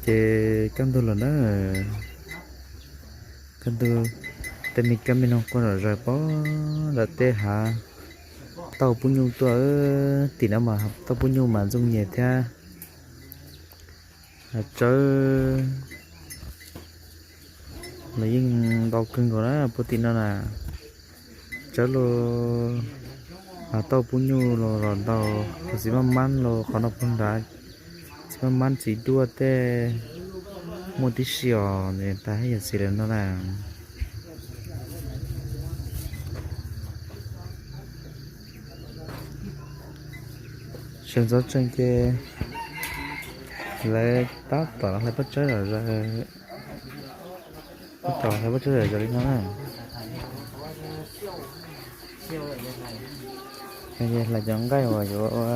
Ces kaj ntug los na, kaj ntug tej me kab me noog quaj zom zaws pog nram tej hav tauj pub nyuj tuaj. Tim no mas tauj pub nyuj mas ntxooj nyem thiab. Hav tsawb los yeej ntau kawg nkaus na puag tim no na. Tsawb los, hav tauj pub nyuj los los ntau, qhov txiv maj mab los qhov no puag nrad, txiv maj mab txiv duaj tej muaj tib si os, tas yam txiv lawm no na. Sawv ntxov tsees ces lawv tab tom hlais pob tsawb zom zaws, tab tom hlais pob tsawb zom zaws li no na. Hlais cov nqaij uas yuav ua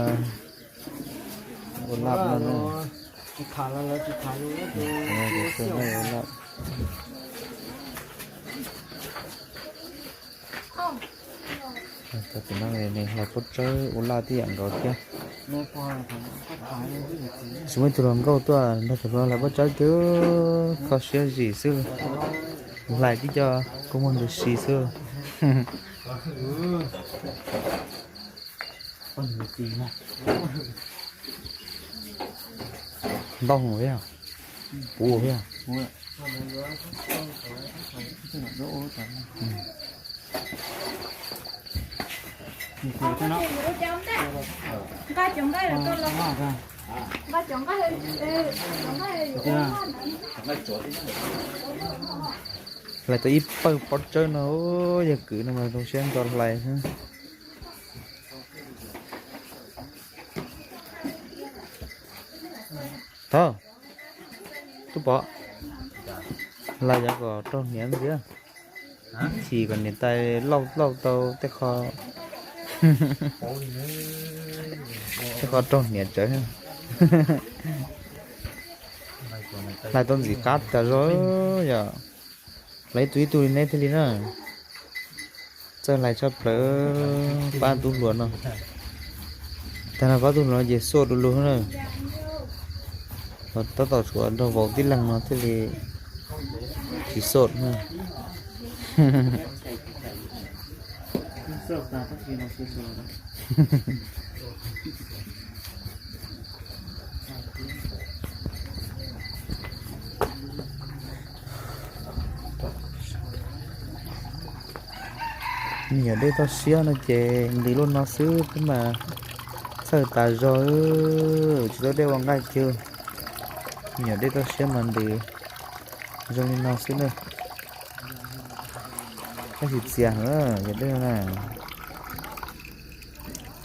laj no na. Hlais pob tsawb ua laj tib yam nkaus thiab. Tsis muaj ib tug hluas nkauj tuaj nrog tus hluas hlais pob tsawb kiag, kho siab zim xwb. Hlais tib co kua muag ntws si xwb. Ntau thiab, puv thiab. Hlais tau ib pawg pob tsawb no, yog kwv no mas zoo siab nto hlais xwb. Thov, tub pov, hlais cov kom raug hniav ntxiv, chim kom niam tais lauj lauj tau tej qho, tej qho raug hniav tsawv. Hlais tau ntxim qab tas zog yom. Hlais ib tug ib tug li neb thiaj li na. Txawj hlais tshaj plaws pab tub hluas no. Tag no pab tub hluas no ces xoj du lug na. Tab tom tshuav nrog vauv tib leeg no thiaj li tsis xoj na. Me nyuam dej toj siab no ces ntis lub no xwb peb mas txhawj tas zog, tsis tau dej ua nqaij kiag. Me nyuam dej toj siab mas ntis zoo li no xwb na. Tab sis txias heev yog dej na.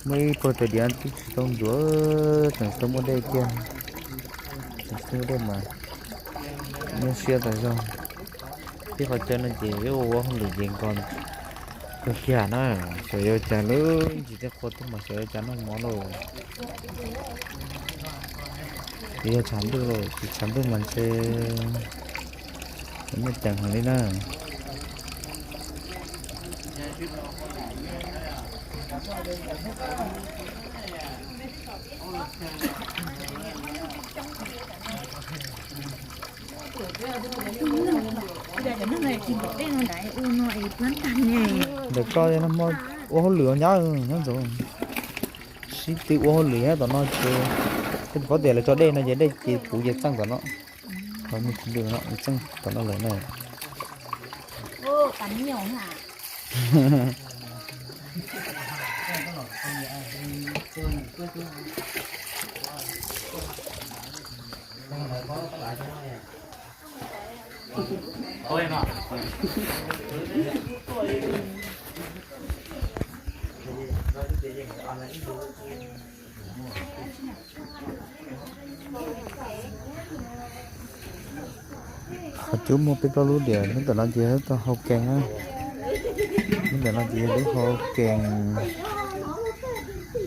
Muaj ib puag tais diav twb tsis tau ntxuav, tseem tsis tau muaj dej kiag. Tseem tsis tau muaj dej mas nyuaj siab tas zog. Tib qhov chaw no ces ua hauj lwm ces nkaus kawg kiag na. Xyov yuav cas lub ntsis tej qhua tuaj mas xyov yuav cas noj mov lauj. Ces yog tshav ntuj lauj, tsis tshav ntuj mas ntshe muaj ceem heev li na. Ntawm koj no ua hauj lwm nyab, nyob ntxov sib tw ua hauj lwm nyob tom no ces, tej tus paub tias lawv tso dej no ces dej ces puv ces txeej tom no. Txeej tom no lawm na. Qhov cub muaj peb plaub lub diam, lub ntawm no ces tau hau kees na. Lub ntawm no ces lub hau kees,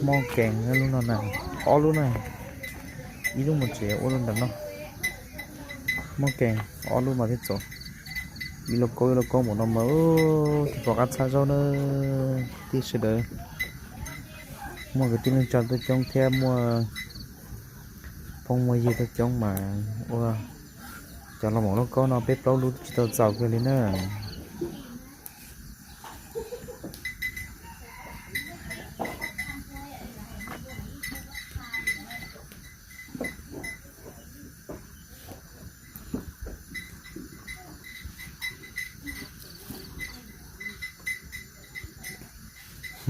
mob kees lub no na, ob lub na. Ib lub mus tsev ua lub ntawm no. Mob kees ob lub mas thiaj txaus. Ib lub kaub ib lub kaub npaum no mas tsis pom qab txhab zaub na. Kwv tij sawv daws, muaj kwv tij neej tsa tuaj coob thiab muaj Phooj muaj ywg tuaj coob mas ua cov los maum lauj kaub no peb plaub lub tsis tau txaus kiag li na.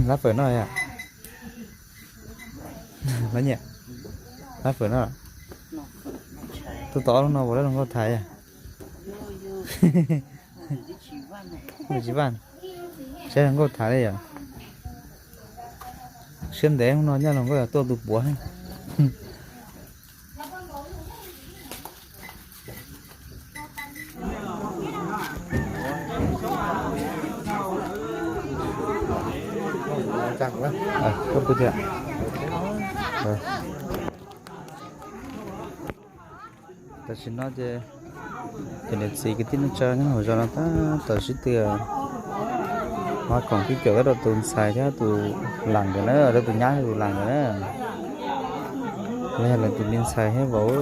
Lab fawm no yom? Lab nyiam, lab fawm no. Tuaj tau ob lub no puas lab hluas nkauj tham yom? Tsis vaj, saib hluas nkauj tham li yom. Siab ntev hnub no nyaj hluas nkauj yog tuaj tus puav. Tam sim no ces cov niam txiv kwv tij neej tsa nyob hauv zos no tab tom sib tw, mas koom pib caum rau tus ntxhais thiab tus lam nkawd na, rau tus nyab thiab tus lam nkawd na. Los yog lawv tus me ntxhais thiab vauv.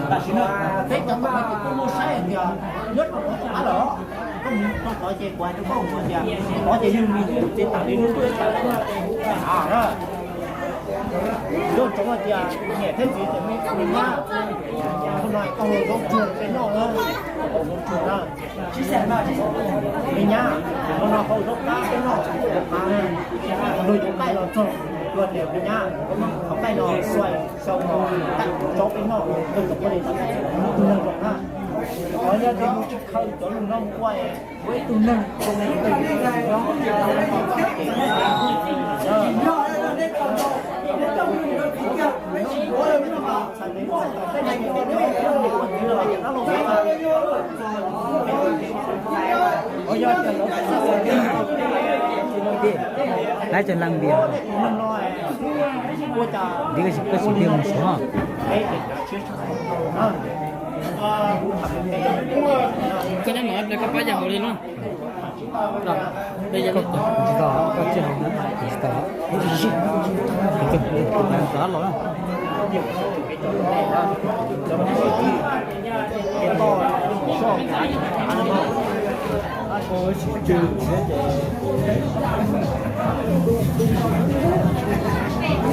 Tam sim no peb cov pab ces kuj muaj saib tias nyob rau qhov qab los, koj mus rau tod ces kuv hais rau koj tias tod ces yog nws ces tam li lub tuaj tau na. Nyob rau tias niam thiab txiv ces me nyab, no koj hu zaub tsuag peb noj na, zaub tsuag na. Me nyab, no no hau zaub qab peb noj, zaub qab na. Luag cov qaij los txog, luag tias me nyab, qhov qaij no xuaij xyaw no, qaij tsob peb noj, luag cov poj niam txawm tus neeg zoo na. Qhov yog tias yus tsis khaws cov lus no mus ua ua ib tug neeg zoo li ib tug neeg zoo. Laib cov leej npias, ntiab koj tsis pheej mus suav. Koj nyob no ple koj pab yam hauv li no. Tsis tau, koj tsis hauv, tsis tau. Los na.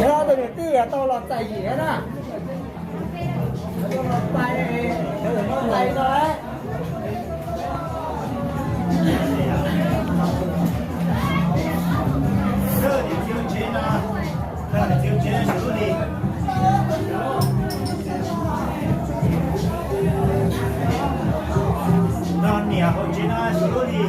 Yog tus niam tij tau los txais yim thiab na. Los txais, los txais no. No niam hauv tsev no suav lub hli.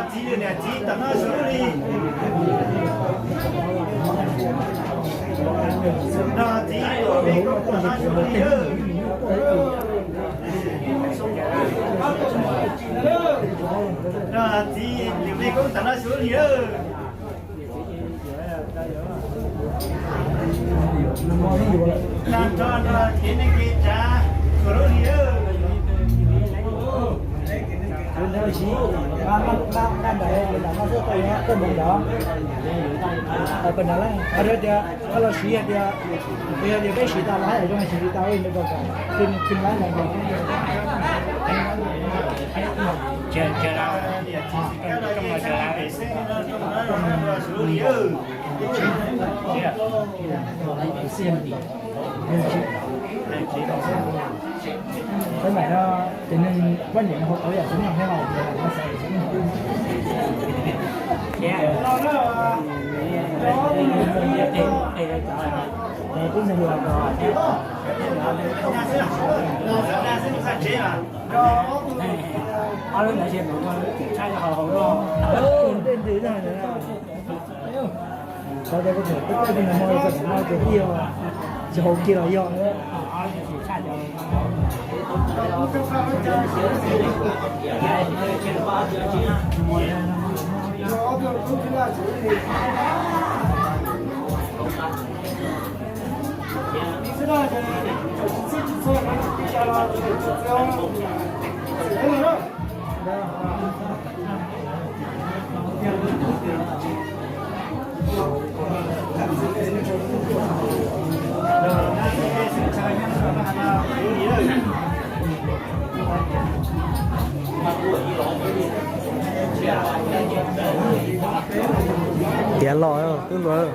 Txiv, niam txiv tam no su li. Txiv, txiv, lwm me koob tam no su li. Tag nrho nrog kev neej kev tsav txhua lub li. Tias koj los siv hais tias, yog tias peb siv tau los hais zoo siv tsis tau, khwv laib los. Tab mas no ces neeg poj niam no hauv tau yam tsis muaj thiab los. Tub ntxhais hluas, ob lub ntawd ces mus ua tshaj hauv hauv no. Xav tias kuv tseem peb tawj tus no no txog no ces tij tsis hauv kiag los yog. Tiav los twb luag.